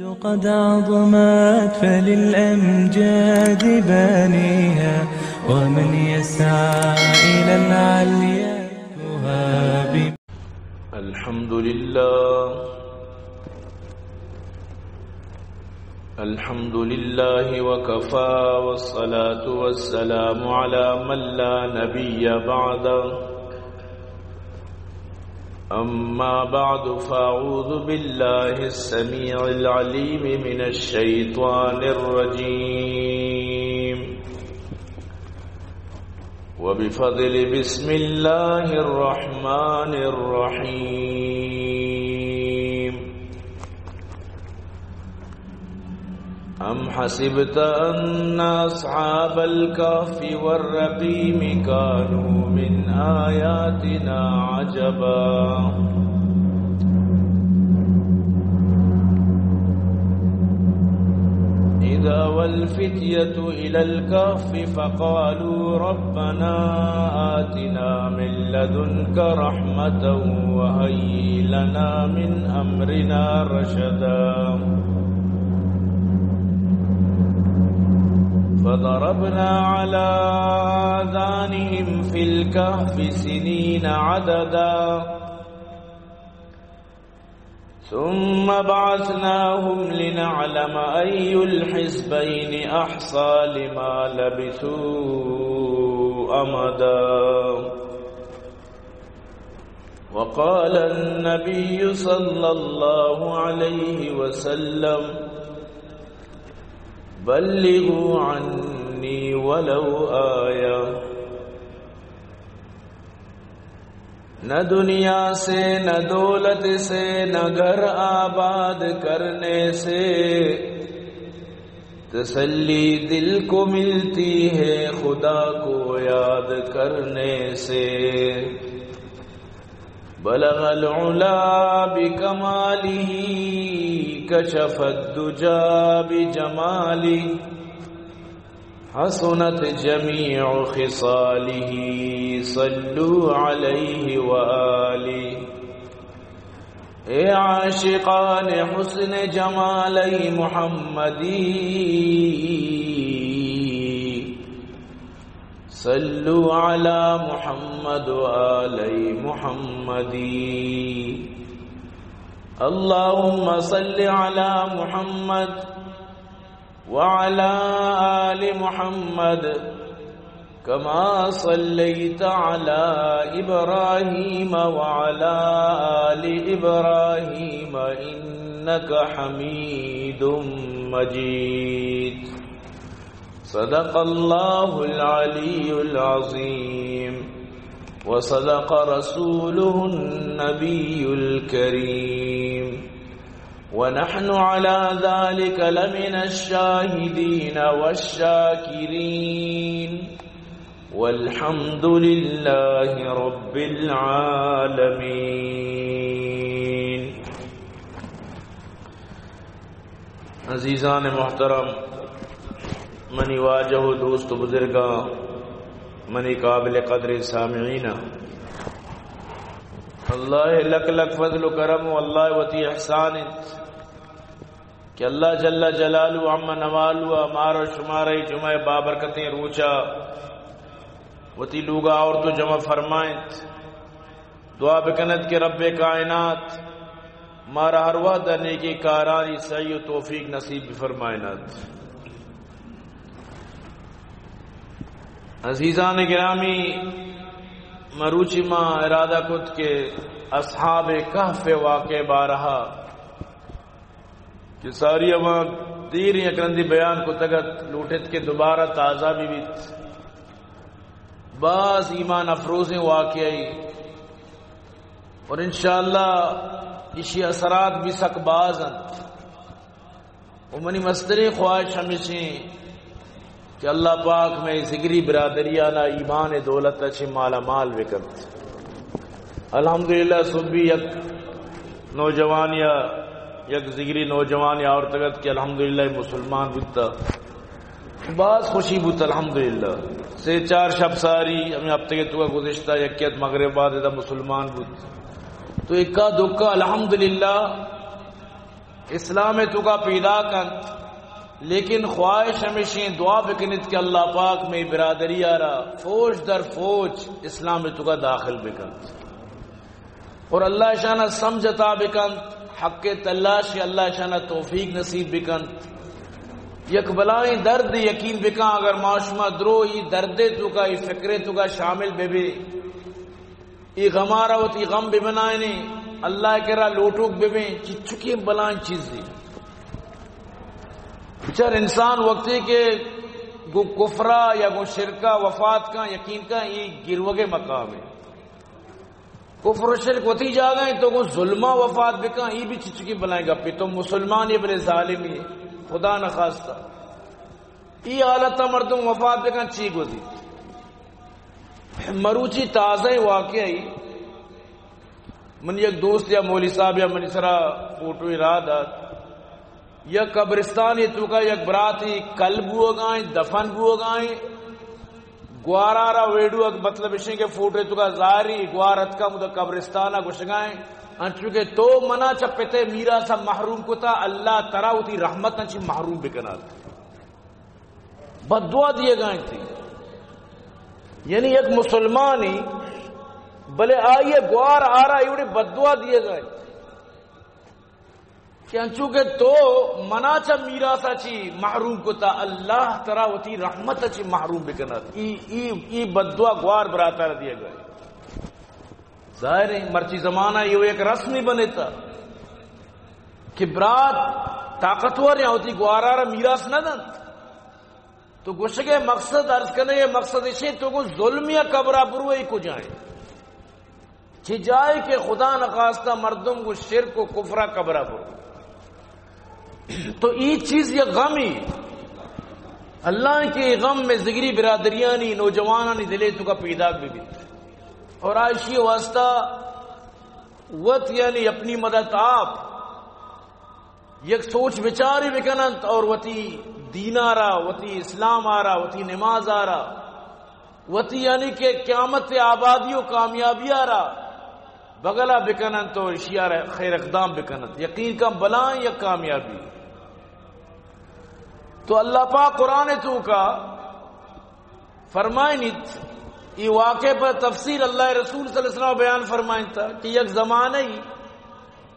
قد عظمت فللأمجاد بانيها، ومن يسعى إلى العليا يهاب. الحمد لله. الحمد لله وكفى، والصلاة والسلام على من لا نبي بعده. أما بعد، فأعوذ بالله السميع العليم من الشيطان الرجيم. وبفضل بسم الله الرحمن الرحيم. أم حسبت أن أصحاب الكهف والرقيم كانوا من آياتنا عجبا. إذ أوى الفتية إلى الكهف فقالوا ربنا آتنا من لدنك رحمة وهيئ لنا من أمرنا رشدا. فضربنا على آذانهم في الكهف سنين عددا. ثم بعثناهم لنعلم أي الحزبين أحصى لما لبثوا أمدا. وقال النبي صلى الله عليه وسلم: بلغوا عني ولو آية. نہ دنیا سے، نہ دولت سے، نہ گھر آباد کرنے سے، تسلی دل کو ملتی ہے خدا کو یاد کرنے سے۔ بلغ العلا بکمالہ، کشف الدجی بجمالہ، حسنت جمیع خصالہ، صلوا علیہ وآلہ۔ اے عاشقان حسن جمال محمدی، صلوا علی محمد و آل محمدی۔ اللهم صل على محمد وعلى آل محمد كما صليت على إبراهيم وعلى آل إبراهيم إنك حميد مجيد. صدق الله العلي العظيم وصدق رسوله النبي الكريم. ونحن على ذلك لمن الشاهدين والشاكرين. والحمد لله رب العالمين. عزیزان محترم، منی واجہ و دوست و بزرگاں، منی قابل قدر سامعین، اللہ لک لک فضل و کرم و اللہ وتی احسان انت کہ اللہ جل جلالہ عم نوالہ مارا شمارا اے جمعہ بابرکتیں روچا وتی لوگا آورت و جمع فرمائنت۔ دعا بکنت کہ رب کائنات مارا ہر وہد نیکی کارانی سعی و توفیق نصیب بفرمائنت۔ عزیزان گرامی، مروچی ما ارادہ کت کہ اصحاب کہف واقعہ بارہا کہ ساری ہما دیر یک رندی بیان کتگ ات، لوٹت کہ دوبارہ تازہ بہ بیت۔ باز ایمان افروزیں واقعہ ای اور انشاءاللہ ایشی اثرات بھی سک باز انت۔ و منی مستریں خواہش ہمیشیں کہ اللہ پاک مئے ذگری برادریانا ایمان دولت چہ مالا مال بکنت۔ الحمدللہ، صبحی یک نوجوان یا یک ذگری نوجوان یا آورتگ ات کہ الحمدللہ مسلمان بوتا، باز خوشی بوت الحمدللہ۔ سے چار شپ ساری ہمیں ہفتگے توکا گزشتہ، یکے ات مغرب بعد ادا مسلمان بوت۔ تو اکا دکا الحمدللہ اسلام ءِ توکا پیدا کنت، لیکن خواہش ہمیشیں، دعا بکنیت کہ اللہ پاک مئے برادری ءَ را فوج در فوج اسلام ءِ توکا داخل بکنت اور اللہ اشانا سمجھ عطا بکنت، حق ءِ تلاش، اللہ اشانا توفیق نصیب بکنت۔ یک بلائیں درد یقین بکن، اگر ما شما درو ای درد ءِ توکا، ای فکر ءِ توکا شامل ببے، اے غم ءَ را وتی غم بہ بنائینیں، اللہ ءِ کرا لوٹوک بہ بیں، چچکیں بلائیں چیزے۔ بچار انسان وقتی کہ گوں کفر ءَ یا گوں شرک ءَ وفات کن، یقین کن اے گروگ ءِ مقامے۔ کفر و شرک وتی جاگہ ایں، تو گوں ظلم ءَ وفات بکن، اے بھی چچکیں بلائیں گپے۔ تو مسلمانے بلے ظالمے، خدا نخواستہ۔ ای حالت ءَ مردم وفات بکن، چی گوزیت؟ مروچی تازہ واقعہ ای، من یک دوست یا مولوی صاحب یا منی سرا فوٹو را دات، یک قبرستان ءِ توکا یک براتی کل بوگائیں، دفن بوگائیں، گوارا را ویڈیو، مطلب اشیں کہ فوٹو ءِ توکا ظاہری گوار اتکا مدا قبرستان ءَ گوشگائیں، انچو کہ تو منا چہ پت ءِ میراث ءَ محروم کتا، اللہ ترا وتی رحمت ءَ چہ محروم بکنات۔ بددعا دیگا انت۔ یعنی یک مسلمانی، بلے آئی ءِ گوار آرا ایوڑے بددعا دیگا انت کہ انچو کہ تو منا چہ میراث ءَ چی محروم کتا، اللہ ترا وتی رحمت ءَ چی محروم بکنات۔ ای، ای، ای بددعا گوار برات ءَ را دیگا انت۔ ظاہر ہے مرچی زمانہ ءَ یہ یک رسمی بنتا کہ برات طاقتور یا وتی گوار ءَ را میراث نہ دنت۔ تو گوشگ ءِ مقصد، عرض کنگ ءِ مقصد اشیں، تو گوں ظلم ءَ قبر ءَ برو، اے کجائیں؟ چی جائے کہ خدا نخواستہ مردم گوں شرک و کفر ءَ قبر ءَ برو۔ تو ای چیز یک غمی۔ اللہ کہ اے غم مئے ذگری برادریانی، نوجوانانی دل ءِ توکا پیداک بہ بیت۔ اور آئشی واسطہ وت یعنی اپنی مدد آپ یک سوچ بچارے بکننت اور وتی دین ءَ را، وتی اسلام ءَ را، وتی نماز ءَ را، وتی یعنی کہ قیامت ءِ آبادی و کامیابی ءَ را بگل ءَ بکننت اور اشی ءَ را خیر اقدام بکننت۔ یقین کن بلائیں یک کامیابی۔ تو اللہ پاک قرآن ءِ توکا فرمائنیت، ای واقعہ پر تفسیر اللہ ءِ رسول صلی اللہ علیہ وسلم بیان فرمائنتا کہ یک زمانہ ای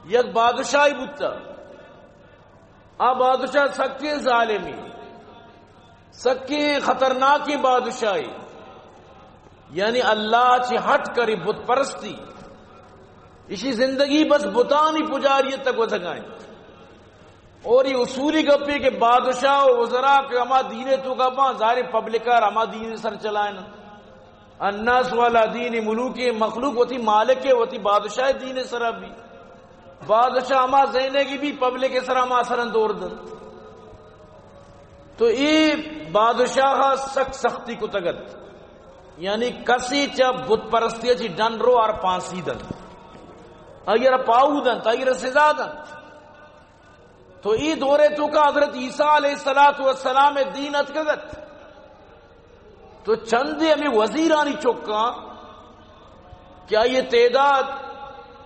یک بادشاہی بوتا۔ آ بادشاہ سکیں ظالمی، سکیں خطرناکیں بادشاہی، یعنی اللہ چی ہٹ کری، بت پرستی۔ اشی زندگی بس بتانی پجاریت ءَ گوزگائیں۔ اور یہ اصولی گپے کہ بادشاہ و وزراء کہ ہما دین ءِ توکا باں، ظاہر پبلک ءَ ہما دین سر چلائیں۔ الناس والا دین ملوک، مخلوق وتی مالک ءِ، وتی بادشاہ دین سرا بی۔ بادشاہ ہما ذہن ءَ کہ بی پبلک سرا ہما اثر دور دنت۔ تو اے بادشاہ سک سختی کتگت، یعنی کسی چہ بت پرستی چی ڈن رو آر پانسی دنت، آئی را پاؤ دنت، آئی را سزا دنت۔ تو ای دور ءِ توکا حضرت عیسیٰ علیہ الصلوۃ والسلام ءِ دین اتکگت۔ تو چندے ہمیں وزیرانی چکاں کہ آئی تعداد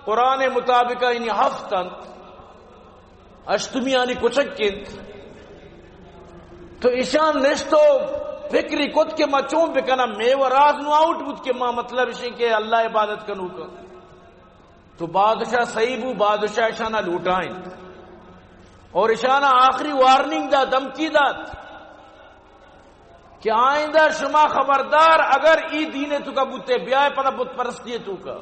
قرآن مطابق یعنی ہفت انت، ہشتمی آنی کچک انت۔ تو اشان نشت و فکری کت کہ ما چون بکنم، مئے و راز نو آؤٹ بوت کہ ما مطلب اشیں کہ اللہ عبادت کنوکاں۔ تو بادشاہ صحیح بو، بادشاہ اشانا لوٹائیں اور اشانا آخری وارننگ دا، دھمکی دات کہ آئندہ شما خبردار اگر ای دین توکا بوتے بیائے پدا بت پرستی توکا،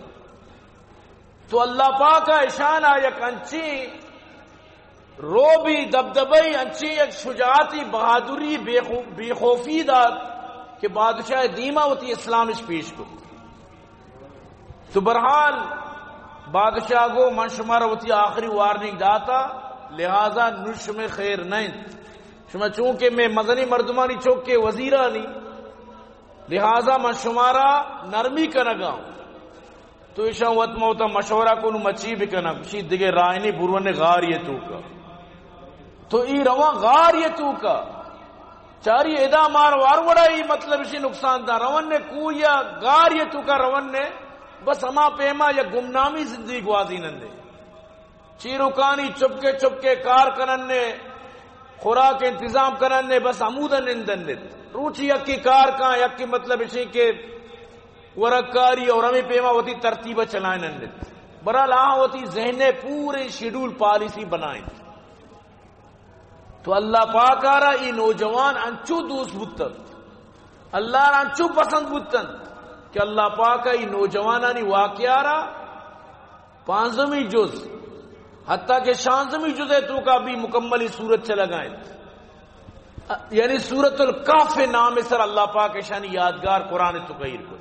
تو اللہ پاک اشانا یک انچیں رعبی، دبدبئی، انچیں یک شجاعتی، بہادری، بے خو-، بے خوفی دات کہ بادشاہ دیما وتی اسلامش پیش کت۔ تو بہرحال بادشاہ گو من شمارا وتی آخری وارننگ داتا، لہذا نو شمے خیر نہ انت۔ شما چونکہ مئے مزنی مردمانی چوکے وزیرانی، لہذا من شمارا نرمی کنگا۔ تو ایشاں وت ما وتا مشورہ کنوں، ما چی بکناں؟ گوشی، دگہ راہ نی، برون غاری توکا۔ تو ای روان غاری توکا۔ چاری ادا مار وار وڑا ای مطلب اشی نقصان دا۔ روان نے کوئی یا غاری توکا روان نے، بس ہما پیما یا گمنامی زندگی گوازی نندے۔ چیروکانی چپکے چپکے کار کنن نے، خوراک انتظام کنن نے، بس ہمودا نندن نے۔ روچی یکی کار کاں، یکی مطلب اشی کہ ورگ کاری اور ہمیں پیما وتی ترتیب چلائن نے۔ برحال آہاں وتی ذہن نے پورے شیڈول پالیسی بنائیں۔ تو اللہ پاک آرا ای نوجوان انچو دوست بوتن، اللہ را انچو پسند بوتن کہ اللہ پاک ای نوجوانانی واقعہ را پانزمی جز، حتیٰ کہ شانزمی جز ہے تو کا بھی مکمل صورت چلا گائیں۔ یعنی سورۃ الکہف نام سر اللہ پاک اشانی یادگار قرآن تو غیر کو۔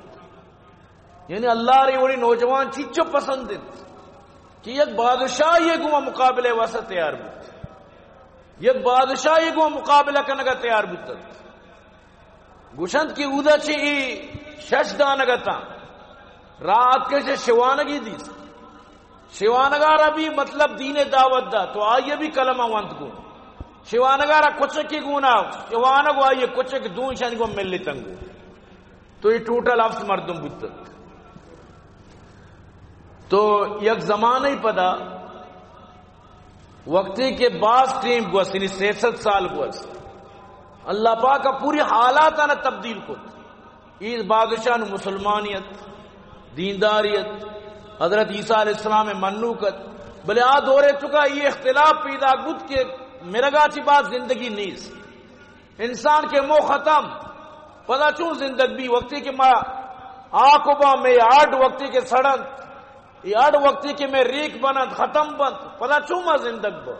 یعنی اللہ رے وڑی نوجوان چیچو پسند انت کہ یک بادشاہ یہ گما مقابلہ واسطہ تیار بوت، یک بادشاہ یہ گما مقابلہ کنگا تیار بوت۔ گوشنت کہ اودا چہ ای شش دانگ اتاں، رات کے چہ شوانگی دیست۔ شوانگا را بھی مطلب دین دعوت دا، تو آئیے بھی کلمہ وانت گو۔ شوانگا را کچکی گونا، شوانگ و آئیے کچک دون شانی گو ملی تنگو۔ تو یہ ٹوٹل ہفت مردم بوتت۔ تو یک زمانہ پدا وقتی کہ باز ٹیم گوست، یعنی سیصد سال گوست، اللہ پاک پوری حالات آنا تبدیل کت۔ ای بادشاہ نو مسلمانیت، دینداریت، حضرت عیسیٰ علیہ السلام منوکت، بلے آ دورے چکا یہ اختلاف پیدا بوت کہ مرگا چی بعد زندگی نیست۔ انسان کے مو ختم، پدا چون زندگ بھی؟ وقتی کہ ما آکو با میں آڈ وقتی کہ سڑنت، یہ آڈ وقتی کہ میں ریک بنت، ختم بنت، پدا چون ما زندگ با؟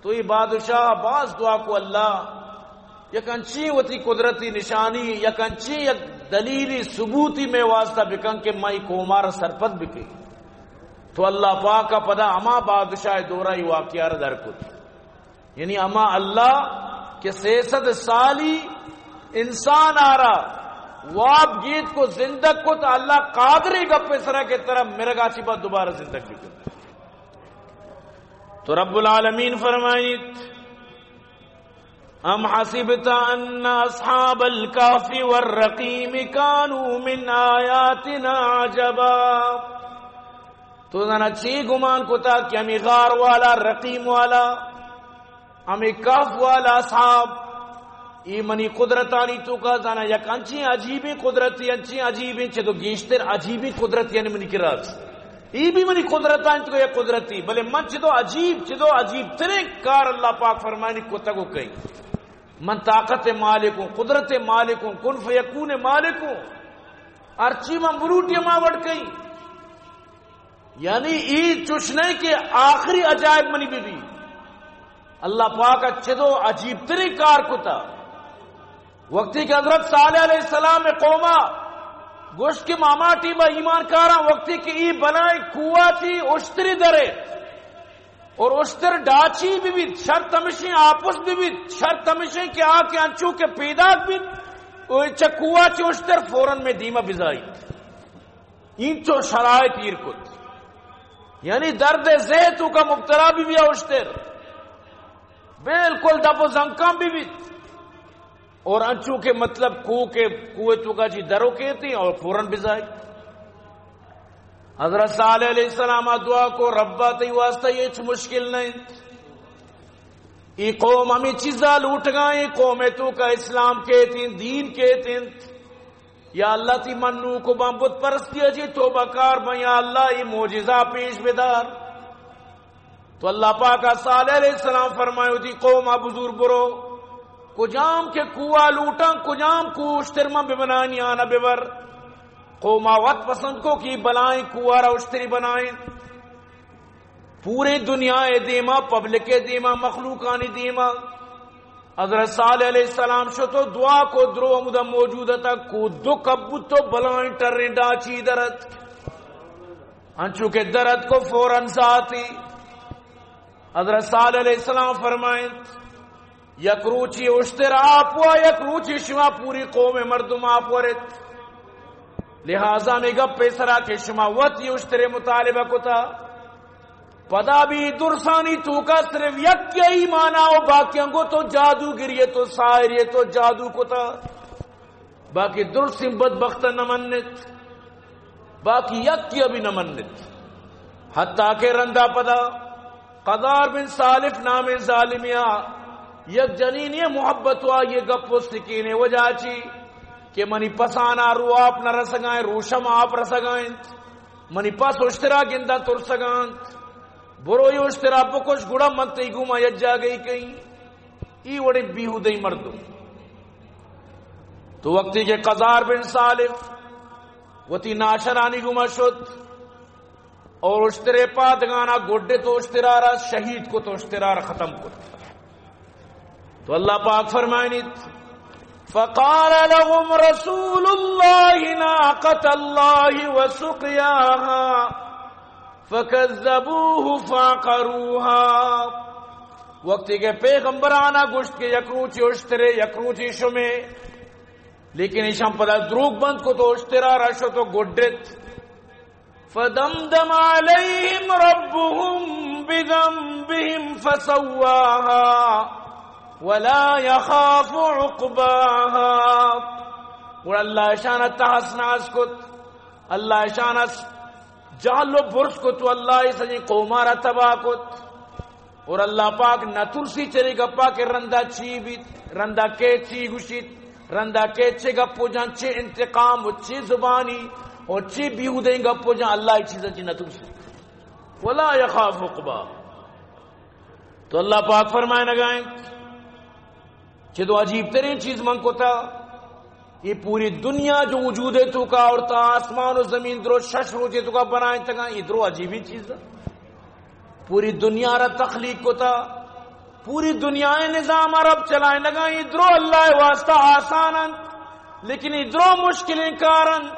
تو یہ بادشاہ باز دعا کو، اللہ یک انچی وتی قدرتی نشانی، یک انچی یک دلیلی ثبوتی میں واسطہ بکن کہ میں قومار سرپد بکے۔ تو اللہ پاک پدا ہما بادشاہ دورہ یہ واقعہ را در کت۔ یعنی ہما اللہ کہ سیصد سالی انسان آرا واب گیت کو زندگ کت، اللہ قادر گپ سرا کہ ترا مرگا چی بعد دوبارہ زندگ بکن۔ تو رب العالمین فرمائیت، ام حسبت ان اصحاب الکهف والرقیم کانوا من آیاتنا عجبا۔ تو زانا چی گمان کتا کہ ہمیں غار والا، رقیم والا، ہمیں کہف والا اصحاب، ای منی قدرتانی تو کا زانا یک انچیں عجیبیں قدرتی، انچیں عجیبیں چہ تو گیشتر عجیبیں قدرتی یعنی منی کراس۔ ای بھی منی قدرتانی تو یک قدرتی، بلے من چہ تو عجیب، چہ تو عجیب تریں کار اللہ پاک فرمانی کتگو کئی۔ من طاقت مالک ہوں، قدرت مالک ہوں، کن فیکون مالک ہوں۔ ہرچی من بروٹی ما وڑ کئی۔ یعنی ای چوش نہیں کہ آخری عجائب منی بی بی۔ اللہ پاک چدو عجیب تری کار کتا۔ وقتی کہ حضرت صالح علیہ السلام قوما گوشت کہ ماما ٹیما ایمان کاراں، وقتی کہ ای بلائیں کوہ چی اشتری درے اور اشتر ڈاچی بہ بیت، شرط ہمیشیں آپس بہ بیت، شرط ہمیشیں کہ آ کہ انچو کہ پیداک بیت، او چہ کوہ چی اشتر فوراً میں دیما بزائیت۔ اینچو شرائط ایر کت۔ یعنی درد ذہ تو کا مبتلا بہ بیا اشتر۔ بالکل دپ و زنکان بہ بیت۔ اور انچو کہ مطلب کوہ کے، کوہ تو کا چی درو کیتی اور فوراً بزائی۔ حضرت صالح علیہ السلام دعا کو، ربا تئی واسطہ ہچ مشکل نہیں۔ ای قوم ہمیں چیزا لوٹگائیں، قوم تو کا اسلام کیتیں، دین کیتیں۔ یا اللہ تئی منوک باں، بت پرستی چی توبہ کار باں، یا اللہ ای معجزہ پیش بدار۔ تو اللہ پاک صالح علیہ السلام فرمائے، وتی قوما بزور برو، کجام کہ کوہ لوٹاں، کجام کوہ اشتر من ببنانی آنا ببر۔ قوما وت پسند کو کہ بلائیں کوہ را اشتری بنائیں۔ پورے دنیا دیما، پبلک دیما، مخلوقانی دیما۔ حضرت صالح علیہ السلام شتو دعا کو، درو ہمودا موجود اتاں، کو دو کبوت تو بلائیں ٹریں ڈاچی درت۔ انچو کہ درت کو فوراً ساتی۔ حضرت صالح علیہ السلام فرمائنت، یک روچی اشتر آپ وا، یک روچی شما پوری قوم مردم آپ ورت۔ لہذا میں گپ سرا کہ شما وت یہ اشتر مطالبہ کتا، پدا بھی درسانی توکا صرف یک یا ایمانا و باقیاں گو تو جادوگری تو ساحر تو جادو کتا۔ باقی درسیں بدبخت نہ منت، باقی یکی ابھی نہ منت۔ حتیٰ کہ رندا پدا قزار بن سالف نامیں ظالمیا یک جنینی محبت و آئی گپ و سکینے وجہ چی کہ منی پسانا رو آپ نہ رسگائیں، روشم آپ رسگائیں، منی پس اشترا گندا ترسگانت، برو یہ اشترا بکش، گڑا من تئی گوما یک جاگہی کئیں۔ ای وڑیں بیہودیں مردم۔ تو وقتی کہ قزار بن سالف وتی ناشرانی گوما شت اور اشترے پادگانا گڈت و اشترارا شہید کت و اشترارا ختم کت۔ تو اللہ پاک فرمائنیت، فقال لهم رسول الله ناقة الله وسقياها فكذبوه فعقروها۔ وقتی کہ پیغمبرانا گوشت کہ یک روچی اشترے، یک روچی شمے، لیکن ایشان پدا دروگ بند کت و اشترارا شت و گڈت۔ فدمدم عليهم ربهم بذنبهم فسواها ولا يخاف عقباها۔ گڑا اللہ اشان تہس نہس کت، اللہ اشان جہل و برز کت و اللہ ای سجیں قومارا تباہ کت۔ اور اللہ پاک نہ ترسی چرے گپا کہ رندا چی بیت، رندا کے چی گوشیت، رندا کے چے گپ و جان، چے انتقام و چے زبانی اور چے بیہودیں گپ و جان، اللہ ای چیزا چی نہ ترسی۔ ولا يخاف عقباها۔ تو اللہ پاک فرمائنگائیں، چہ دو عجیب ترین چیز من کتا، یہ پوری دنیا جو وجود ہے تو کا اور تا آسمان و زمین درو شش روچے تو کا بنائیں تگا، یہ درو عجیبی چیز ہے۔ پوری دنیا را تخلیق کتا، پوری دنیا نظام رب چلائیں لگا، یہ درو اللہ واسطہ آسان انت، لیکن یہ درو مشکلیں کار انت۔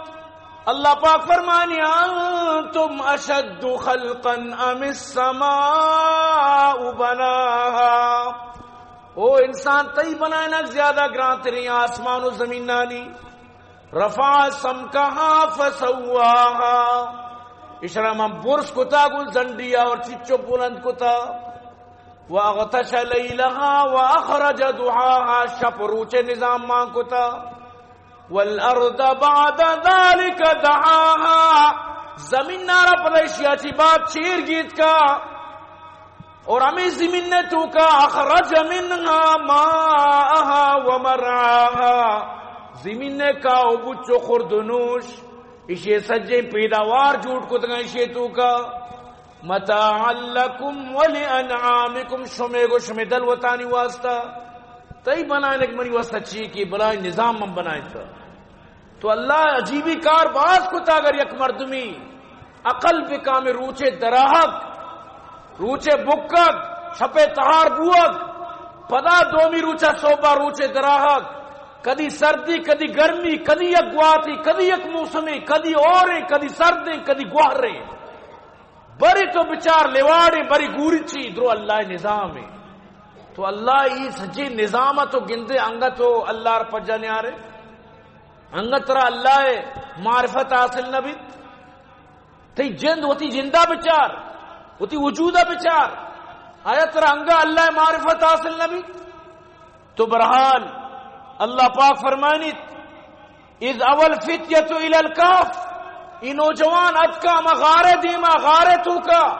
اللہ پاک فرمانی، انتم اشد خلقا ام السماء بناها۔ او انسان، تئی بنائینگ زیادہ گرانتریں آسمان و زمینانی۔ رفع سمکها فسواها۔ اشرا من برز کتا گل زنڈیا اور چچو بلند کتا۔ واغطش لیلها واخرج ضحاها۔ شپ روچ نظام مان کتا۔ والارض بعد ذلك دحاها۔ زمین نارا پدا اشیا چی بعد چیر گیت کا۔ اور ہمیں زمین نے تو کا، اخرج منها ماءها ومرعاها، زمین نے کا او بچو خرد و نوش، اشی سجے پیداوار جوڑ کتگا اشی تو کا۔ متاعا لکم ولانعامکم، شمے گو شمے دلوتانی واسطہ۔ تئی بنائینگ منی واسطہ چی کہ بلائیں نظام من بنائینتا۔ تو اللہ عجیبی کار باز کتا، اگر یک مردمی عقل بکا، ہمے روچے دراہگ، روچے بکگ، شپے تہار بوگ، پدا دومی روچا صوبہ روچے دراہگ، کدی سردی، کدی گرمی، کدی یک گواتی، کدی یک موسمی، کدی اوریں، کدی سردیں، کدی گوہریں۔ بری تو بچار لیواڑیں، بری گوریچی، درو اللہ نظام ہے۔ تو اللہ ای سجی نظام تو گندے، انگت تو اللہ را پجا نیارے۔ انگت ترا اللہ ءِ معرفت حاصل نہ بیت۔ تئی جند، وتی جندا بچار، وتی وجودا بچار، آیا ترا انگا اللہ ءِ معرفت حاصل نہ بیت؟ تو بہرحال، اللہ پاک فرمائنیت، اذ اوى الفتية الى الكهف، ای نوجوان اتکا ہما غارے دیما، غارے توکا،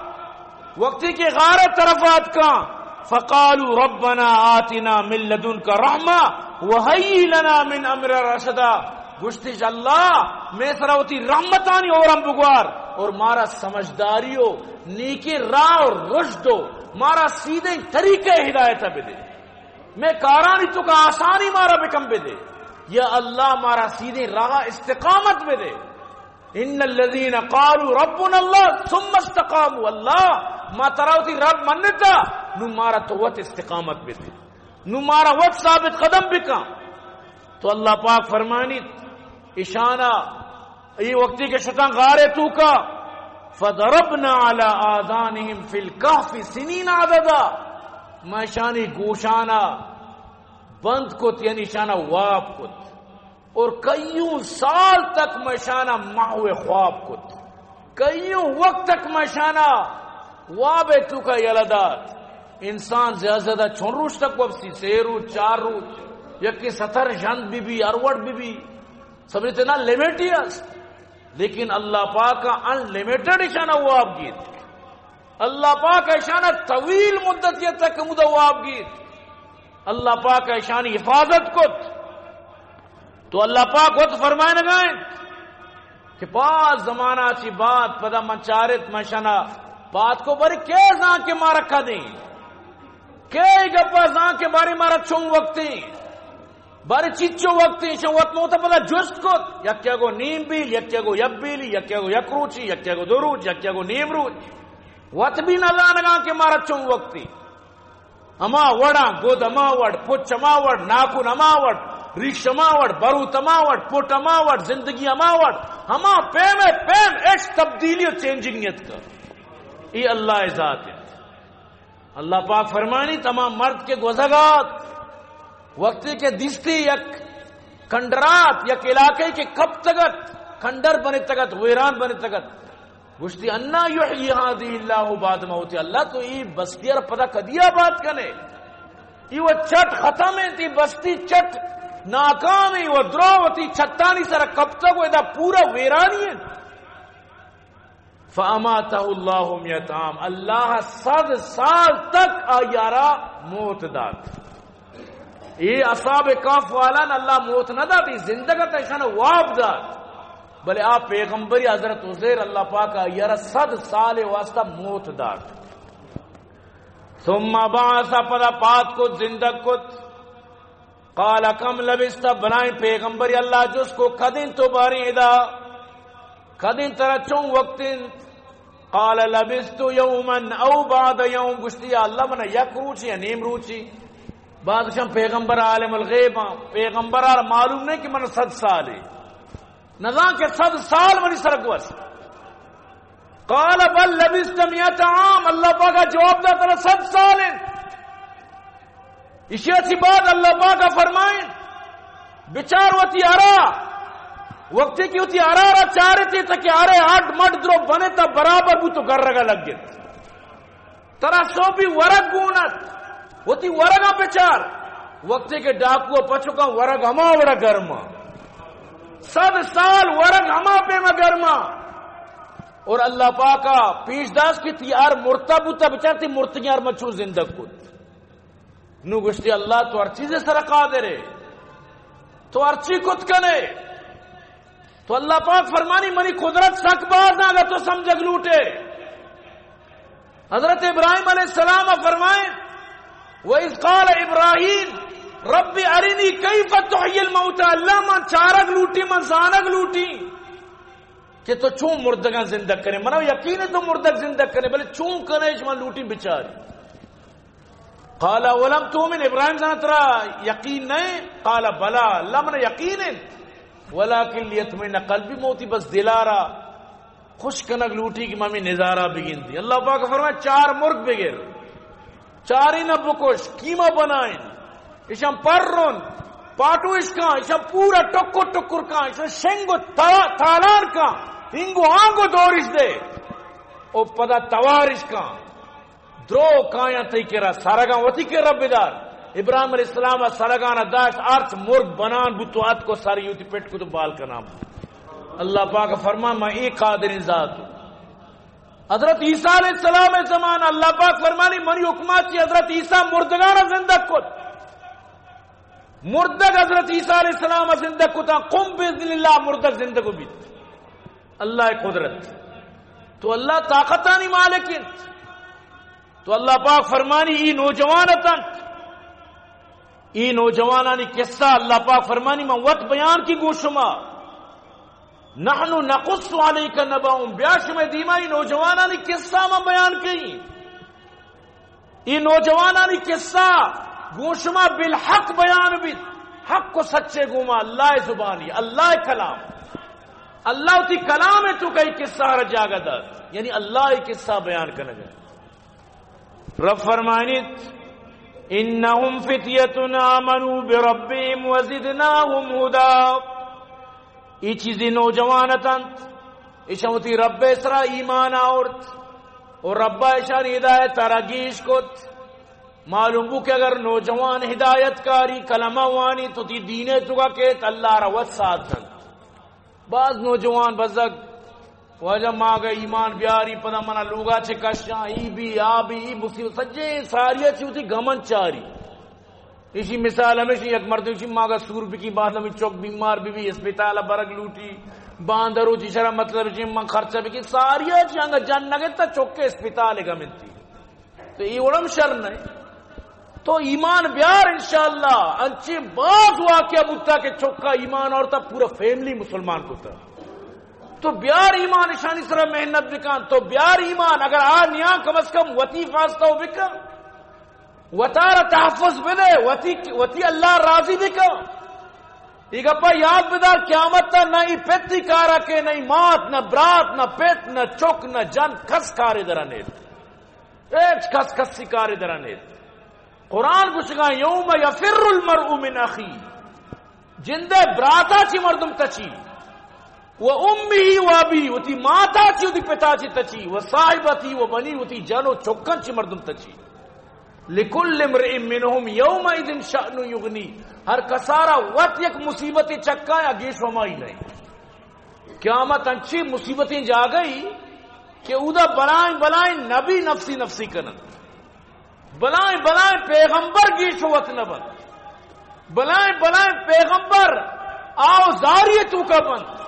وقتی کہ غارے طرف آتکاں، فقالوا ربنا آتنا من لدنك رحمة وهيئ لنا من امرنا رشدا۔ گوشتش، اللہ، مئے سرا وتی رحمتانی اورم بگوار اور مارا سمجھداری و نیکیں راہ و رشد و مارا سیدھیں طریقہ ہدایت بدے۔ مئے کارانی توکا آسانی مارا بکن بدے۔ یا اللہ، مارا سیدھیں راہ استقامت بدے۔ ان الذين قالوا ربنا الله ثم استقاموا، اللہ، ما ترا وتی رب منتا، نو مارا تو وت استقامت بدے، نو مارا وت ثابت قدم بکن۔ تو اللہ پاک فرمانیت، اشانا، ای وقتی کہ شتاں غارے توکا، فضربنا على آذانهم في الكهف سنين عددا، ما اشانی گوشانا بند کت، یعنی اشانا واب کت۔ اور کئیوں سال تک ما اشانا محو خواب کت، کئیوں وقت تک ما اشانا واب توکا یلہ دات۔ انسان زیادہ زیادہ چون روچ تک وپسی؟ سے روچ، چار روچ، یکی ستر ژند بی بی، ہر وڑ بی بی، سمجھتے نا، لمٹ ہی است۔ لیکن اللہ پاک ان لمیٹڈ اشانا واب گیت۔ اللہ پاک ایشانا طویل مدتی تک ہمودا واب گیت۔ اللہ پاک ایشانی حفاظت کت۔ تو اللہ پاک وت فرمائنگا انت کہ باز زمانہ چی بعد پدا من چارت، من شنا پاد کو، بری کے زان کہ مارا کدیں، کے گپا زان کہ باری مارا چون وقتیں، باری چچو وقتیں۔ شن وت موت پدا جست کت، یکے گو نیم بیل، یکے گو یک بیلی، یکے گو یک روچی، یکے گو دو روچ، یکے گو نیم روچ۔ وت بھی نزانگاں کہ مارا چون وقتی۔ ہما وڑاں، گد ہما وڑ، پچ ہما وڑ، ناکن ہما وڑ، ریش ہما وڑ، بروت ہما وڑ، پٹ ہما وڑ، زندگی ہما وڑ، ہما پیم پیم اش تبدیلی و چینجنگ اتکا۔ ای اللہ ذات انت۔ اللہ پاک فرمانی، تمام مرد کے گوزگات، وقتی کہ دیستی یک کنڈرات، یک علاقے کے کپتگت، کنڈر بنتگت، ویران بنتگت، گوشتی، انا یحیی هذه اللہ بعد موتها، اللہ تو ای بستی را پدا کدی آباد کنے؟ ای و چٹ ختم انت، ای بستی چٹ ناکام انت، و درو وتی چٹانی سر کپتگ و ادا پورا ویرانی انت۔ فاماته اللہ مئة عام، اللہ صد سال تک آیارا موت دات۔ اے اصحاب کہف والان اللہ موت نہ دات، اے زندگ ات، ایشان واب دات۔ بلے آ پیغمبری حضرت عزیر اللہ پاک آئی را صد سال واسطہ موت دات۔ ثم بعث، پدا پاد کت، زندگ کت۔ قال کم لبثت، بلائیں پیغمبری اللہ جست کو، کدیں تو باریں ادا؟ کدیں ترا چون وقت انت؟ قال لبثت یوما او بعد یوم، گوشتی، یا اللہ، من یک روچی یا نیم روچی۔ بعض شان پیغمبر عالم الغیب ہاں، پیغمبر آر معلوم نہیں کہ من صد سال ہے، نزان کہ صد سال منی سر گوست۔ قال بل لبثت مئة عام، اللہ پاکا جواب دا، ترا صد سال انت۔ ایشی ءَ چہ بعد اللہ پاک ءَ فرمائیں، بچار وتی ارا، وقتی کہ وتی ارا را چارتی تہ کہ ارے ہڈ مڈ درو بنے تا برابر بو تو گرگا لگت۔ ترا سوبی ورگ گون ات، وتی ورگا بچار۔ وقتی کہ ڈاکو پچکا ورگ ہما وڑا گرما، صد سال ورگ ہما پیما گرما۔ اور اللہ پاکا پیش داشت کہ تی ار مرتا بوتا، بچار تی مرتگی ار مچو زندگ کت۔ نو گوشتی، اللہ تو ہر چیزے سر قادر ہے، تو ہر چی کت کنے۔ تو اللہ پاک فرمانی، منی قدرت سک باز نہ، اگر تو سمجھگ لوٹے۔ حضرت ابراہیم علیہ السلام فرمائیں، وَإِذْ قَالَ إِبْرَاهِيمُ رَبِّ أَرِنِي كَيْفَ تُحْيِي الْمَوْتَى، اللہ من چارگ لوٹی، من زانگ لوٹی کہ تو چون مردگاں زندگ کنے۔ منا یقین ہے تو مردگ زندگ کنے، بلے چون کنے، اش من لوٹی بچاری۔ قال اولم تؤمن، ابراہیم جان ترا یقین نہ؟ قال بلی، اللہ من یقین ہے، ولکن لیطمئن قلبی، موتی بس دلارا خوش کنگ لوٹی کہ ممی نظارہ بگندی۔ اللہ پاک فرمائے، چار مرگ بگر، چاری نہ بکش، کیما بنائیں، اشان پر رون، پاٹو اشکان، اشان پورا ٹکر ٹکر کان، اشان شنگ و تا-، تالان کان، ہنگو آنگو دورش دے، او پدا توارش کان۔ درو کایاں تئی کرا، سرگاں وتی کرا بدار۔ ابراہیم علیہ السلام ءَ سرگاں داشت، ارچ مرگ بنان بوت و اتک و سر یوتی پٹ کت و بال کنان بوت۔ اللہ پاک فرمان، من اے قادریں ذات۔ حضرت عیسیٰ علیہ السلام ءِ زمان اللہ پاک فرمانی، منی حکمات چی حضرت عیسیٰ مردگانا زندگ کت۔ مردگ حضرت عیسیٰ علیہ السلام زندگ کتا، قم باذن اللہ، مردگ زندگ بیت۔ اللہ قدرت۔ تو اللہ طاقتانی مالک انت۔ تو اللہ پاک فرمانی، ای نوجوان اتنت، ای نوجوانانی قصہ اللہ پاک فرمانی، من وت بیان کی گوں شما۔ نحن نقص علیک نبأهم، بیا شما دیما ای نوجوانانی قصہ من بیان کئی۔ ای نوجوانانی قصہ گوں شما بالحق بیان بیت، حق و سچے گوما، اللہ زبانی، اللہ کلام۔ اللہ وتی کلام تو کئی قصہ را جاگہ دات، یعنی اللہ قصہ بیان کنگا۔ رب فرمائنیت، انهم فتیة آمنوا بربهم وزدناهم هدی۔ ای چیزی نوجوان اتنت، ایشان وتی رب سرا ایمان آورت و رب ایشان ہدایت را گیش کت۔ معلوم بو کہ اگر نوجوان ہدایت کاری کلمہ وانی تو تی دین توکا کیت، اللہ را وت ساتھ دنت۔ باز نوجوان بزگ واجہ ما اگہ ایمان بیاری، پدا منا لوگا چہ کشاں، ای بی، آ بی، ای مصیبت، سجے ساریا چہ وتی گمن چاری۔ ایشی مثال ہمیشی، یک مردم چی ما اگہ سور بکی، بعد ہمیں چک بیمار بی بی، اسپتال برگ لوٹی، باندروچی شرا مطلب چی من خرچہ بکی، ساریا چی انگا جن نگتا چک اسپتال گمنتی۔ تو ای وڑم شر نہ۔ تو ایمان بیار انشاءاللہ۔ انچیں باز واقعہ بوتا کہ چکا ایمان آورتا، پورا فیملی مسلمان کتا۔ تو بیار ایمان، اشانی سرا محنت بکن۔ تو بیار ایمان، اگر آ نیاں کم از کم وتی حفاظت تو بکن، وتارا تحفظ بدے، وتی، وتی اللہ راضی بکن۔ ای گپا یاد بدار، قیامت تا نہ ای پتی کارا کے، نہ ای مات، نہ برات، نہ پت، نہ چک، نہ جن، کس کارے درا نیت۔ ہچ کس کسی کارے درا نیت۔ قرآن گوشگا، یوم یفر المرء من اخی، جندے براتا چی مردم تچی، و امہ و ابی، وتی ماتا چی، وتی پتا چی تچی، و صاحبتی و بنی، وتی جن و چکن چی مردم تچی۔ لکل امرئ منهم یومئذ شأن یغنی، ہر کسارا وت یک مصیبت چکا یا گیش ہمائی نہیں۔ قیامت انچی مصیبتیں جاگہی کہ اودا بلائیں بلائیں نبی نفسی نفسی کنن، بلائیں بلائیں پیغمبر گیش وت نہ بنت، بلائیں بلائیں پیغمبر آو زاری توکا بنت۔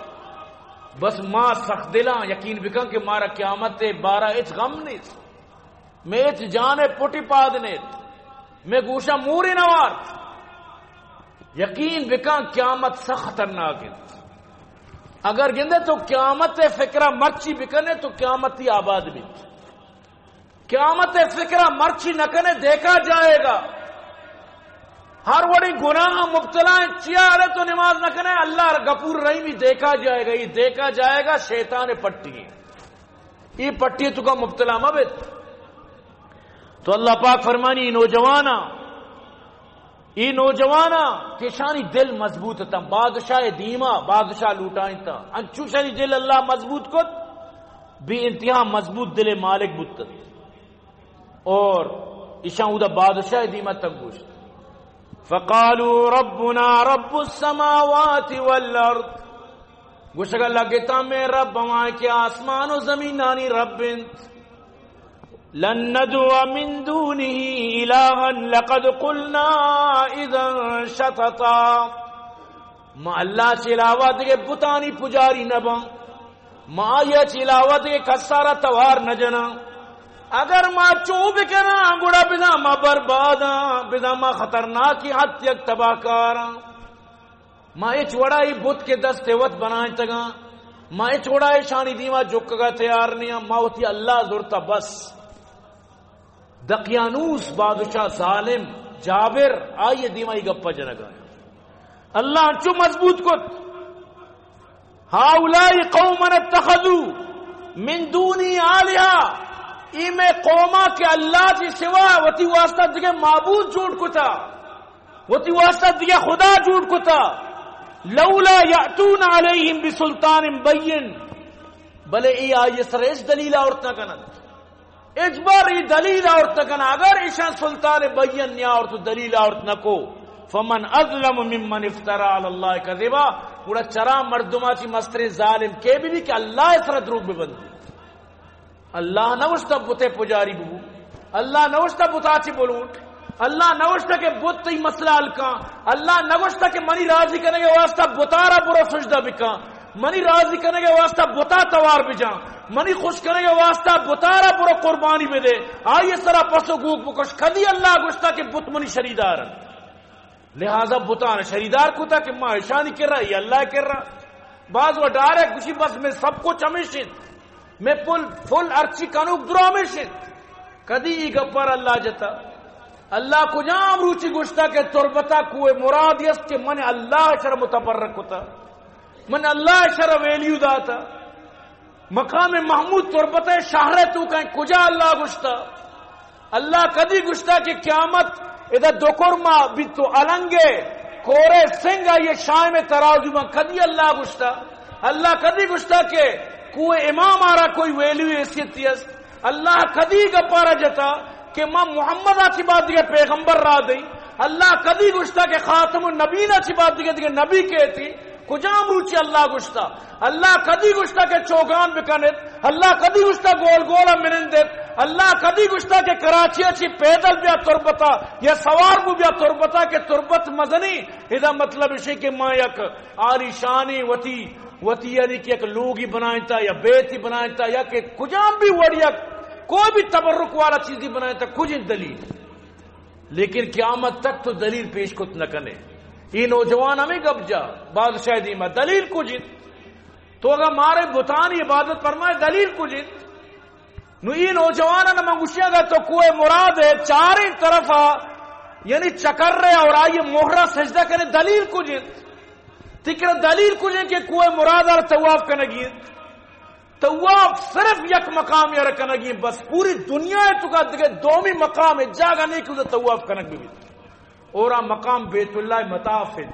بس ما سخت دلاں، یقین بکن کہ مارا قیامت بارہ ہچ غم نیست۔ مئے ہچ جان ء پٹی پاد نیت، مئے گوشاں موری نہ وارت۔ یقین بکن قیامت سخت خطرناک انت۔ اگر گندے تو قیامت ء فکرہ مرچی بکنے تو قیامت تی آباد بیت۔ قیامت ء فکرہ مرچی نہ کنے، دیکھا جائے گا۔ ہر وڑی گناہ مبتلا ہیں، چیا ارے تو نماز نہ کنے، اللہ غفور رحیمی، دیکھا جائے گا، یہ دیکھا جائے گا، شیطان پٹی ہیں۔ ای پٹی تو کا مبتلا مہ بیت۔ تو اللہ پاک فرمانی، ای نوجوانا، ای نوجوانا کہ شانی دل مضبوط تا، بادشاہ دیما بادشاہ لوٹائیں تا، انچو شانی دل اللہ مضبوط کت، بے انتہا مضبوط دل مالک بوت۔ اور ایشاں اودا بادشاہ دیما تک گوشت، فقالوا ربنا رب السماوات والارض، گوشگا لگتا، مئے رب ہمائیں کہ آسمان و زمینانی رب انت۔ لن ندعو من دونه الها لقد قلنا اذا شططا۔ ما اللہ چہ علاوہ دگہ بتانی پجاری نہ باں، ما آئی چہ علاوہ دگہ کسارا توار نہ جناں۔ اگر ما چو بکناں، گڑا بزاں ما برباداں، بزاں ما خطرناکی حد یک تباہ کاراں۔ ما ہچ وڑا ای بت کہ دست وت بنائینتگاں، ما ہچ وڑا ایشانی دیما جکگا تیار نیاں، ما وتی اللہ زرتا بس۔ دقیانوس بادشاہ ظالم جابر آئی دیما ای گپا جنگا۔ اللہ انچو مضبوط کت، هؤلاء قوم اتخذوا من دونی آلهة، ای مئے قوما کہ اللہ چی سوا وتی واسطہ دگہ معبود جوڑ کتا، وتی واسطہ دگہ خدا جوڑ کتا۔ لولا یأتون علیہم بسلطان بین، بلے ای آئی سر ہچ دلیل آورت نہ کننت۔ ہچبر ای دلیل آورت نہ کننت۔ اگر ایشان سلطان بین نیا آورت و دلیل آورت نہ کو، فمن اظلم ممن افترى على الله كذبا، گڑا چرا مردما چی مستریں ظالم کے بی بی کہ اللہ سر دروگ ببندی؟ اللہ نوشتہ بتے پجاری ببو، اللہ نوشتہ بتا چی بلوٹ، اللہ نوشتہ کہ بت تئی مسئلہ حل کاں، اللہ نوشتہ کہ منی راضی کنگے واسطہ بتارا برو سجدہ بکاں، منی راضی کنگے واسطہ بتا توار بجاں، منی خوش کنگے واسطہ بتارا برو قربانی بدے، آئی سرا پس و گوک بکش۔ کدی اللہ گوشتہ کہ بت منی شریدار انت؟ لہذا بتان شریدار کتا کہ ما اشانی کرا، ای اللہ کرا۔ بعض و ڈائریکٹ گوشی، بس میں سب کچھ ہمیش انت، میں پل، پل ارچی کنوک درو ہمیش انت۔ کدی ای گپار اللہ جتا؟ اللہ کجام روچی گوشتا کہ تربتا کوہ مرادی است کہ من اللہ شر متبرک کتا، من اللہ شر ویلیو داتا؟ مقام محمود تربت شہر تو کہیں کجا اللہ گوشتا؟ اللہ کدی گوشتا کہ قیامت ادا دکرما بیت و النگے کورے سنگ آئیے شاہ میں ترازو میں؟ کدی اللہ گوشتا؟ اللہ کدی گوشتا کہ کوہ امام آرا کوئی ویلیو حیثیتی است؟ اللہ کدی گپارا جتا کہ ما محمد آ چی بعد دیگہ پیغمبر را دئی؟ اللہ کدی گوشتا کہ خاتم النبیین آ چی بعد دیگہ دیگہ نبی کہتی؟ کجام روچی اللہ گوشتا؟ اللہ کدی گوشتا کہ چوگان بکنت؟ اللہ کدی گوشتا گول گولا منندت؟ اللہ کدی گوشتا کہ کراچی چی پیدل بیا تربتا یا سوار بو بیا تربتا کہ تربت مزنی؟ ادا مطلب اشی کہ ما یک عالی شانی وتی، وتی یعنی کہ یک لوگی بنائنتا یا بیتی بنائنتا یا کہ کجام بھی وڑیا کوئی بھی تبرک والا چیزی بنائنتا، کجیں دلیل؟ لیکن قیامت تک تو دلیل پیش کت نہ کنے۔ یہ نوجوان ہمیں گپ جا، بادشاہ دیما دلیل کجیں؟ تو اگر مارے بتانی عبادت فرمائے، دلیل کجیں؟ نو یہ نوجوان نہ من گوشی اگر تو کوہ مراد ہے، چاریں طرفا یعنی چکر رہے اور آئیے مہرہ سجدہ کرے، دلیل کجیں؟ تکرا دلیل کجیں کہ کوہ مراد اور طواف کنگی؟ طواف صرف یک مقام یار کنگی، بس پوری دنیا ہے تو کا دگہ دومی مقام ہے، جاگہ نہیں کہ ادھر طواف کنگ بھی۔ اور آ مقام بیت اللہ مطاف ہے،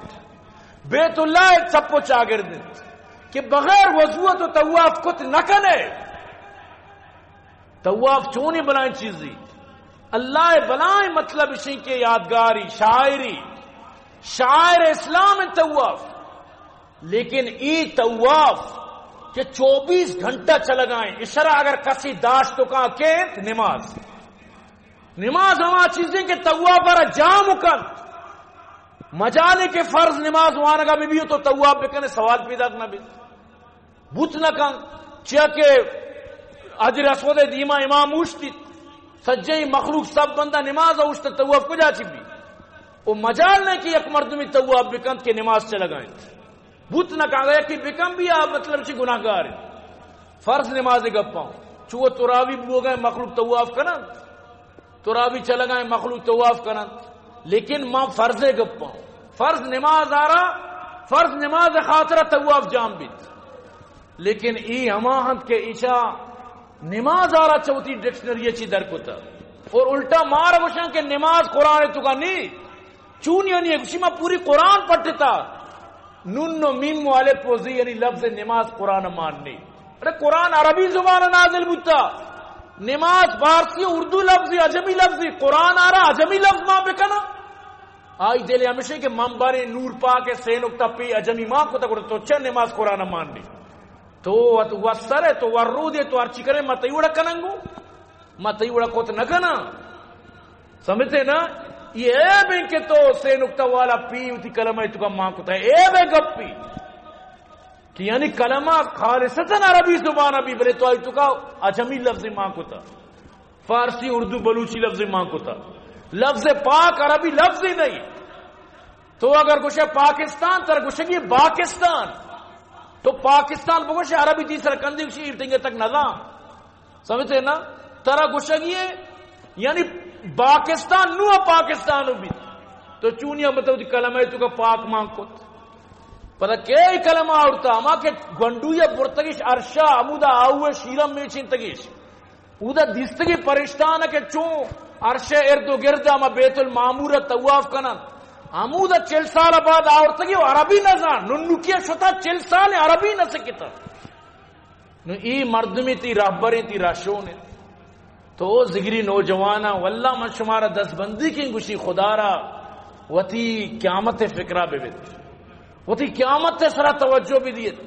بیت اللہ چپ و چاگرد ہے کہ بغیر وضو تو طواف کت نہ کنے۔ طواف چونی بلائیں چیزی؟ اللہ بلائیں مطلب اشی کہ یادگاری، شاعری، شاعر اسلام طواف۔ لیکن ای طواف کہ چوبیس گھنٹہ چلگائیں، اشرا اگر کسی داشت تو کا کہ نماز، نماز ہما چیزیں کہ طواف را جام کنت۔ مجالے کہ فرض نماز وانگا بھی، بھی تو طواف بکنے، سوال پیدا نہ بھی۔ بوت نہ کن، چیا کہ حجر اسود دیما امام اوشتی، سجیں مخلوق سب بندہ نماز اوشت، طواف کجا چی بھی؟ او مجال نہیں کہ یک مردمی طواف بکنت کہ نماز چلگائیں۔ بوت نہ کن، اگر یکی بکن بھی آ مطلب چی گناہگار ہے۔ فرض نماز گپاں، چو تراوی بوگئے مخلوق طواف کنن، تراوی چلگائیں مخلوق طواف کنن، لیکن ما فرض گپاں، فرض نماز آرا، فرض نماز خاطر طواف جام بیت۔ لیکن ای ہما ہنت کہ ایشا نماز آرا چوتی ڈکشنری چی در کتا اور الٹا مار گوشن کہ نماز قرآن تو کا نہیں۔ چونی یعنی گوشی ما پوری قرآن پٹتا۔ نون و میم و الف و زی یعنی لفظ نماز قرآن مان نہیں۔ ارے قرآن عربی زبان نازل بوتا۔ نماز فارسی اردو لفظی عجمی لفظی، قرآن آرا عجمی لفظ ما بکنا۔ آئی دل ہمیشہ کہ من بارے نور پاک سے نقطہ پی عجمی ما کو تک تو چھ نماز قرآن مان نہیں۔ تو وت وسر ہے، تو ورود ہے، تو ہرچی کرے، ما تئی وڑا کننگو، ما تئی وڑا کت نہ کناں۔ سمجھتے نا؟ یہ عیب ہے کہ تو سے نقطہ والا پی وتی کلمہ تو کا مان کتا ہے، عیب ہے گپی۔ کہ یعنی کلمہ خالصتاً عربی زبان بھی، بلے تو آئی تو کا عجمی لفظ مان کتا، فارسی، اردو، بلوچی لفظ مان کتا۔ لفظ پاک عربی لفظ ہی نہیں۔ تو اگر گوشے پاکستان، تر گوشگی باکستان۔ تو پاکستان بگوشے عربی تئی سر کندی گوشی تنگے تک نظام۔ سمجھتے نا؟ ترا گوشگی ہے، یعنی پاکستان نو پاکستان ہو بیت۔ تو چونیا مطلب دی کلمہ تو کا پاک مان کت۔ پتہ کئی کلمہ آورتا، ہما کہ گونڈو یا برتگیش عرشا، ہمودا آوے شیرم میچینتگیش۔ اودا دیستگی پرشتان کہ چون عرش ارد و گرد ہما بیت المعمور طواف کنن۔ ہمودا چل سال بعد آورتگی و عربی نزان، ننکی شتا چل سال عربی نسکتا۔ نو ای مردمی تی رہبریں تی رہشون انت۔ تو او ذگری نوجواناں، واللہ من شمارا دست بندی کیں گوشی خدا را وتی قیامت فکرہ ببیت، وتی قیامت سرا توجہ بدیت۔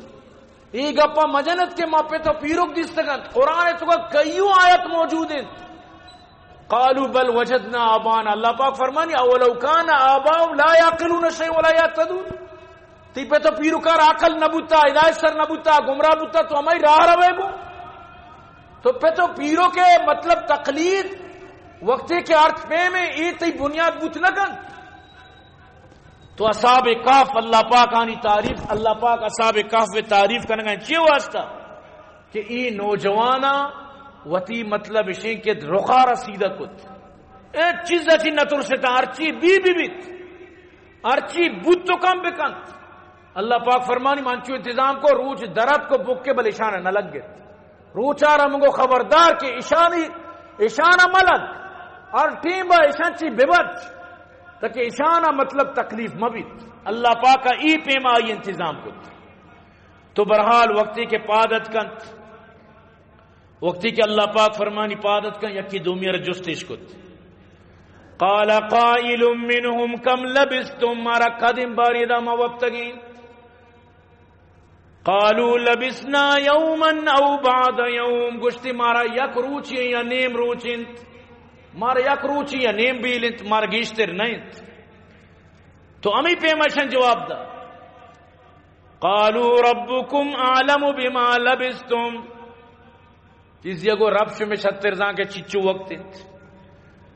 ای گپا مجنت کہ ما پہ تو پیروک دیستگنت۔ قرآن تو کا کئیوں آیت موجود انت۔ قالوا بل وجدنا آباءنا۔ اللہ پاک فرمانی، اولو کان آباؤہم لا یعقلون شیئا ولا یہتدون۔ تی پہ تو پیروکار عقل نہ بوتا، ہدایت سر نہ بوتا، گمراہ بوتا، تو ہمائی راہ روے گو۔ تو پہ تو پیرو کے مطلب تقلید وقتی کہ ارتھ پہ میں ای تی بنیاد بوت نہ کن۔ تو اصحاب کہف، اللہ پاک آنی تعریف، اللہ پاک اصحاب کہف تعریف کنگا چی واسطہ؟ کہ ای نوجواناں وتی مطلب اشیں کہ رخارا سیدھا کت۔ اے چیز اچی نہ ترستا، ہرچی بی بی بیت، ہرچی بوت تو کم بکنت۔ اللہ پاک فرمانی، من چو انتظام کو، روچ درت کو بکے بل اشان نہ لگت۔ روچارا منگو خبردار کہ اشانی، اشان ملگ، ہر ٹیم با اشان چی ببچ، تاکہ اشان مطلب تکلیف مبیت۔ اللہ پاک ای پیما ای انتظام کت۔ تو بہرحال وقتی کہ پاد اتکنت، وقتی کہ اللہ پاک فرمانی پاد اتکن، یکی دومی را جستش کت۔ قال قائل منهم كم لبثتم، مارا کدیم باری دا ما وپتگیں؟ قالوا لبثنا يوما أو بعض يوم، گوشتی مارا یک روچے یا نیم روچ انت، مارا یک روچے یا نیم بیل انت، مارا گیشتر نہ انت۔ تو ہمے پیما اشان جواب دا، قالوا ربكم أعلم بما لبثتم، چیزی گو رب شمے شتر زان کہ چچو وقت انت۔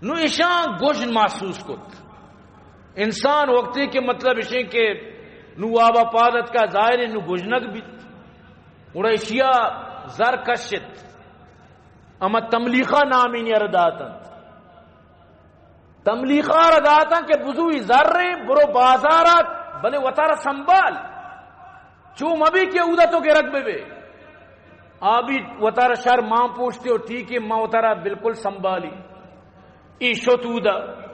نو اشان گژن محسوس کت۔ انسان وقتی کہ مطلب اشیں کہ نو وابا پاد اتکا، ظاہر ہے نو گژنگ بیت۔ گڑا اشیا زر کشت۔ اما تملیخا نامینی ار داتنت۔ تملیخا را داتن کہ بزوی زر، برو بازارات، بلے وتارا سنبھال۔ چو مبی کہ اودا تو گرگ بہ بے۔ آ بی وتارا شر مان پوشتے و ٹھیک ہے، ما وتارا بالکل سنبھالی۔ ای شت اودا۔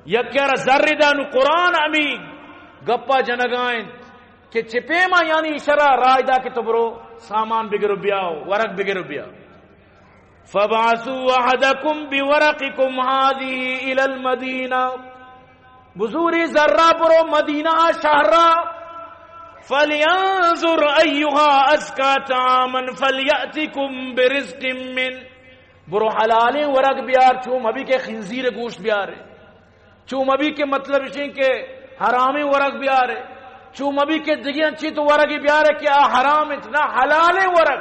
یکے را زر دا، نو قرآن ہمی گپا جنگا انت کہ چہ پیما یعنی اشرا رائے دا کہ تو برو سامان بگر و بیا، ورق بگر و بیا۔ فابعثوا أحدكم بورقكم هذه إلى المدينة، بزوری زرا برو مدینہ شہرا، فلينظر أيها أزكى طعاما فليأتكم برزق منه، برو حلالیں ورگ بیار، چو مبی کہ خنزیر گوشت بیارے۔ چو مبی کہ مطلب اشیں کہ حرامیں ورگ بیارے، چو مبی کہ دگہ انچی تو ورگی بیارے کہ آ حرام انت، نہ حلالیں ورگ۔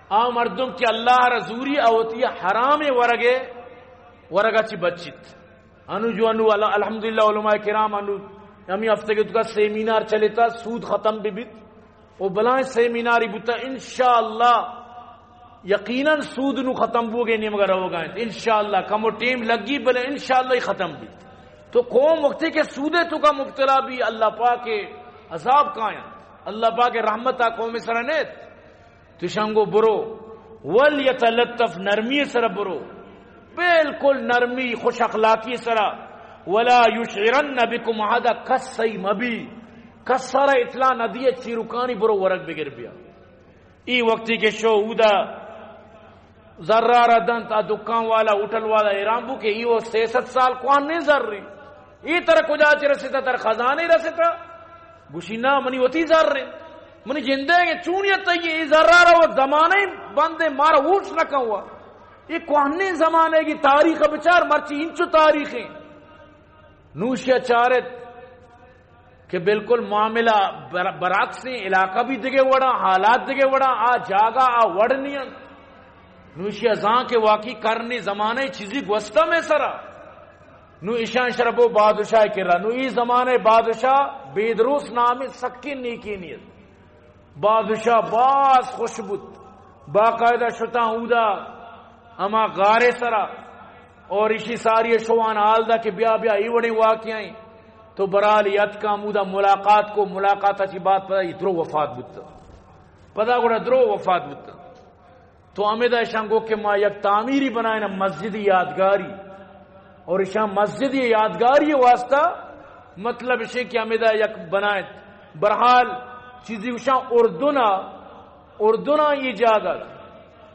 آ مردم کہ اللہ را زوری آ وتی حرامیں ورگے، ورگا چی بچیت۔ انو جو انو ال-، الحمدللہ علماء کرام انو ہمی ہفتگے توکا سیمینار چلیتا، سود ختم بہ بیت۔ و بلائیں سیمیناری بوتا، انشاءاللہ یقیناً سود نو ختم بوگے نیمگا روگا انت۔ انشاءاللہ کمو ٹیم لگی، بلے انشاءاللہ ای ختم بیت۔ تو قوم وقتی کہ سودے توکا مبتلا بی، اللہ پاک عذاب کاینت، اللہ پاک رحمتا قوم سرا نیت۔ تو شنگو برو، وليتلطف، نرمی سرا برو، بالکل نرمی خوش اخلاقی سرا، ولا يشعرن بكم أحدا، کس سہی مبی، کس سرا اطلاع ندیے، چیروکانی برو ورگ بگر بیا۔ ای وقتی کہ شو اودا زرا را دنت، آ دکان والا، ہوٹل والا حیران بو کہ ای وہ سئے سد سال کوہنیں زر ری، ای تر کجا چہ رسیتا؟ تر خزانے رسیتا؟ گوشی نا، منی وتی زر ری، منی جندے کہ چونی تئی ای زرا را وہ زمانے بندے مارا ہوش نہ کن ہوا۔ ای کوہنیں زمانے کی تاریخ بچار، مرچی انچو تاریخیں۔ نوشیا چارت کہ بالکل معاملہ بر-، برعکس ہیں، علاقہ بھی دگے وڑا، حالات دگے وڑا، آ جاگہ آ وڑ نہیں انت۔ نوشیا زان کہ واقعی کرنی زمانے چیزی گوستہ میں سرا۔ نو ایشان شربو بادشاہ کرا۔ نو ای زمانے بادشاہ بیدروس نام سکی نیکی نیت۔ بادشاہ باز خوش بوت، باقاعدہ شتاں اودا ہما غارے سرا اور ایشی ساری شوان حال دا کہ بیا بیا ای وڑیں واقعہ ہیں۔ تو برحال یت کا مودا ملاقات کو، ملاقات چی بات پدا ای درو وفات بوت، پدا گڑا درو وفات بوت۔ تو ہمیدا اشان گو کہ ما یک تعمیری بنائیں مسجد یادگاری، اور اشان مسجد یادگاری واسطہ مطلب اشے کہ ہمیدا یک بنائیں۔ برحال چیزی گوشاں اردن، اردن یہ جاگہ،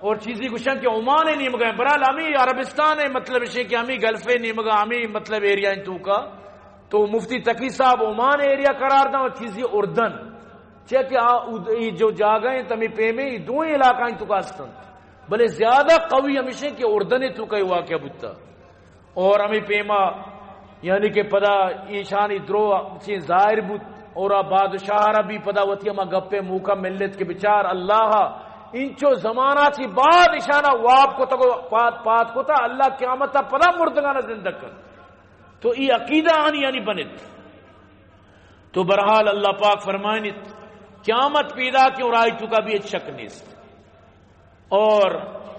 اور چیزی گوشاں کہ عمان نیمگا ہیں۔ برحال ہمیں عربستان ہے، مطلب اشے کہ ہمیں گلف نیمگا، ہمیں مطلب ایریا ہیں توکا۔ تو مفتی تقی صاحب عمان ایریا قرار دا اور چیزی اردن۔ چیا کہ آ اود-، ای جو جاگہ ہیں تمی پیمے ای دوئیں علاقہ ہیں توکا استن، بلے زیادہ قوی ہمیشہ کہ اردن توکا واقعہ بوتا۔ اور ہمیں پیما یعنی کہ پدا ایشانی درو چین ظاہر بوت اور آ بادشاہ را بھی پدا وتی ہما گپے موقع ملت کہ بچار اللہ انچو زمانہ چی بعد ایشانا واب کو تگو پات پات کو تا اللہ قیامت پدا مردگانا زندگ کن۔ تو ای عقیدہ آنی یعنی بنت۔ تو برحال اللہ پاک فرمائنیت، قیامت پیدا کہ اور آئی توکا بھی ہچ شک نیست۔ اور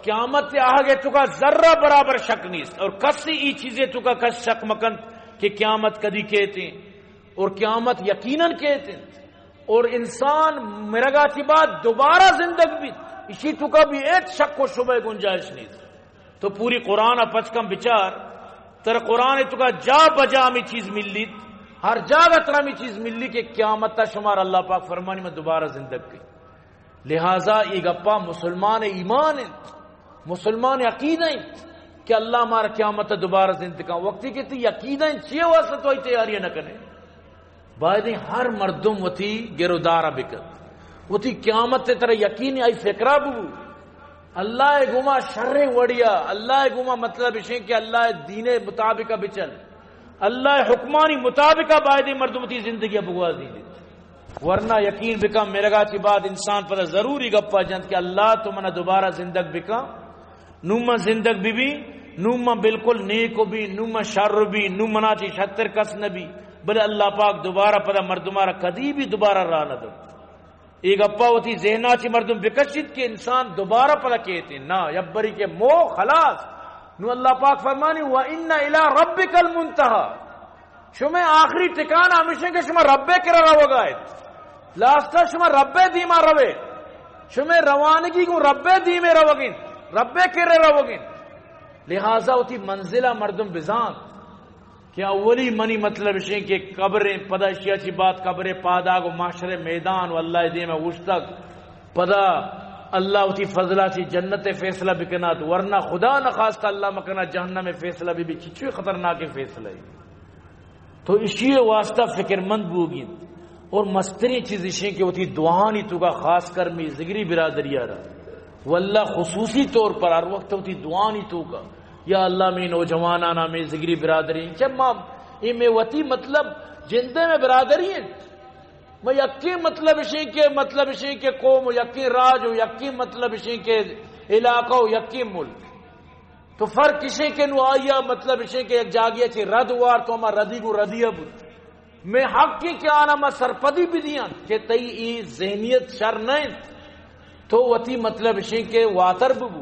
قیامت آہگے توکا ذرہ برابر شک نیست۔ اور کسی ای چیزے توکا کس شک مکنت کہ قیامت کدی کہتے ہیں اور قیامت یقیناً کہتے ہیں۔ اور انسان مرگا چی بعد دوبارہ زندگ بیت، اشی توکا بھی ہچ شک و شبہ گنجائش نیست۔ تو پوری قرآن پچ کم بچار، تر قرآن توکا جا بجا ہمیں چیز ملیت، ہر جاگہ تر ہمیں چیز ملی کہ قیامت تا شمار اللہ پاک فرمانی میں دوبارہ زندگ کی۔ لہذا ای گپا مسلمان ایمان انت، مسلمان عقیدہ انت کہ اللہ مار قیامت دوبارہ زندگ کن۔ وقتی کہ تی عقیدہ انت، چیئے واسطہ تو ای تیاری نہ کنے؟ باید ہر مردم وتی گرودارا بکت۔ وتی قیامت ءِ ترا یقین، آئی فکرا ببو۔ اللہ ءِ گوما شریں وڑیا، اللہ ءِ گوما مطلب اشیں کہ اللہ ءِ دین ءِ مطابقا بچل، اللہ ءِ حکمانی مطابقا باید ایں مردم وتی زندگی ءَ بگوازینیت۔ ورنہ یقین بکن، مرگا چی بعد انسان پدا ضروری گپا جنت کہ اللہ تو منا دوبارہ زندگ بکن، نوں من زندگ ببی، نوں من بالکل نیک بی، نوں من شر بی، نوں منا چی شتر کس نبی، بلے اللہ پاک دوبارہ پدا مردما را کدی بھی دوبارہ راہ نہ دنت۔ اے گپا وتی ذہنا چی مردم بکشیت کہ انسان دوبارہ پدا کیت۔ نا، یبری کہ مو خلاص۔ نوں اللہ پاک فرمانی، وَإِنَّ إِلَىٰ رَبِّكَ الْمُنتَهَىٰ۔ شمئے آخری ٹھکانہ ہمیش ایں کہ شما رب ءِ کرا روگا ات۔ لاسٹا شما رب ءِ دیما روے۔ شمئے روانگی گوں رب ءِ دیما روگ انت، رب ءِ کرا روگ انت۔ لہذا وتی منزلا مردم بزانت کہ اولی منی مطلب اشیں کہ قبر ایں، پدا اشیا چی بعد قبر ءِ پاداگ و محشر ءِ میدان و اللہ ءِ دیما اوشتگ، پدا اللہ وتی فضلا چی جنت ءِ فیصلہ بکنات، ورنہ خدا نخواستہ اللہ مکنا جہنم ءِ فیصلہ ببی، چچویں خطرناکیں فیصلہ ایں۔ تو اشی واسطہ فکرمند بوگی انت۔ اور مستریں چیز اشیں کہ وتی دعانی توکا خاص کر می زگری برادری آ را واللہ خصوصی طور پر ہر وقت وتی دعانی توکا، یا اللہ می نوجوانانا، می زگری برادری، چہ ما اے می وتی مطلب جندے می برادری انت۔ ما یکیں مطلب اشیں کہ، مطلب اشیں کہ قوم و یکیں راج و یکیں مطلب اشیں کہ علاقہ و یکیں ملک۔ تو فرق اشیں کہ نوں آئیا مطلب اشیں کہ یک جاگہے چی رد وار تو ہما ردی گوں ردیا بوت۔ می حق ایں کہ آنا ما سرپدی بدیاں کہ تئی اے ذہنیت شر نہ انت۔ تو وتی مطلب اشیں کہ واتر ببو۔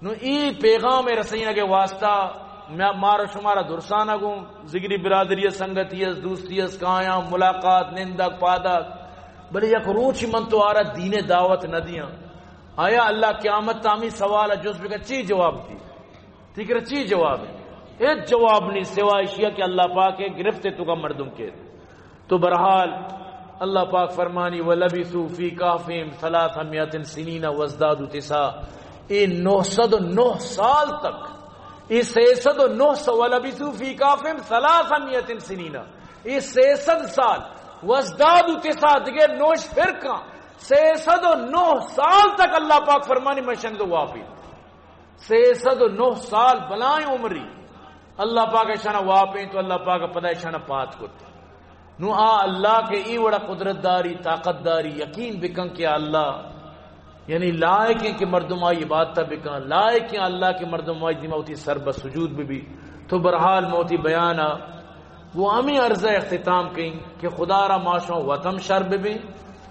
نوں اے پیغام ءِ رسینگ ءِ واسطہ ما-، مارا شمارا درسانا گوں زگری برادری ءِ سنگتی اس، دوستی اس، کایاں ملاقات، نندگ، پادگ۔ بلے یک روچی من تو آرا دین ءِ دعوت نہ دیاں۔ آیا اللہ قیامت تامی سوال ءَ جست بکن، چی جواب دی؟ تئی کرا چی جواب ایں؟ ہچ جواب نی، سوائے اشیا کہ اللہ پاک ءِ گرفت ءِ توکا مردم کیت۔ تو بہرحال اللہ پاک فرمانی، وَلَبِثُوا فِي كَهْفِهِمْ ثَلَاثَ مِائَةٍ سِنِينَ وَازْدَادُوا تِسْعًا۔ اے نو سد و نو سال تک، اے سئے سد و نو سال، وَلَبِثُوا فِي كَهْفِهِمْ ثَلَاثَ مِائَةٍ سِنِينَ، اے سئے سد سال، وَازْدَادُوا تِسْعًا، دگہ نوش فرقاں، سئے سد و نو سال تک اللہ پاک فرمانی، من اشانی دو واپی۔ سئے سد و نو سال بلائیں عمری اللہ پاک اشانا واپینت و اللہ پاک پدا اشانا پاد کت۔ نوں آ اللہ کہ اے وڑا قدرت داری، طاقت داری، یقین بکن کہ آ اللہ یعنی لائق ایں کہ مردم آئی عبادت بکن، لائق ایں اللہ کہ مردم آئی دیما وتی سر بہ سجود ببی۔ تو بہرحال ما وتی بیانا گوں ہمے عرض ءِ اختتام کئیں کہ خدا را ما شما وت ہم شر ببیں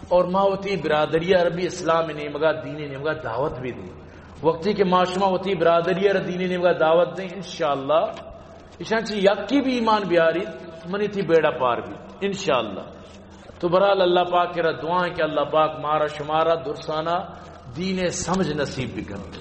اور ما وتی برادری ءَ را بھی اسلام ءِ نیمگا، دین ءِ نیمگا دعوت بدیں۔ وقتی کہ ما شما وتی برادری ءَ را دین ءِ نیمگا دعوت دیں، انشاءاللہ اشاں چہ یکے بھی ایمان بیاریت، منی تئی بیڑا پار بیت، انشاءاللہ۔ تو بہرحال اللہ پاک ءِ را دعا ایں کہ اللہ پاک مارا شمارا درسانا دین ءِ سمجھ نصیب بکنت۔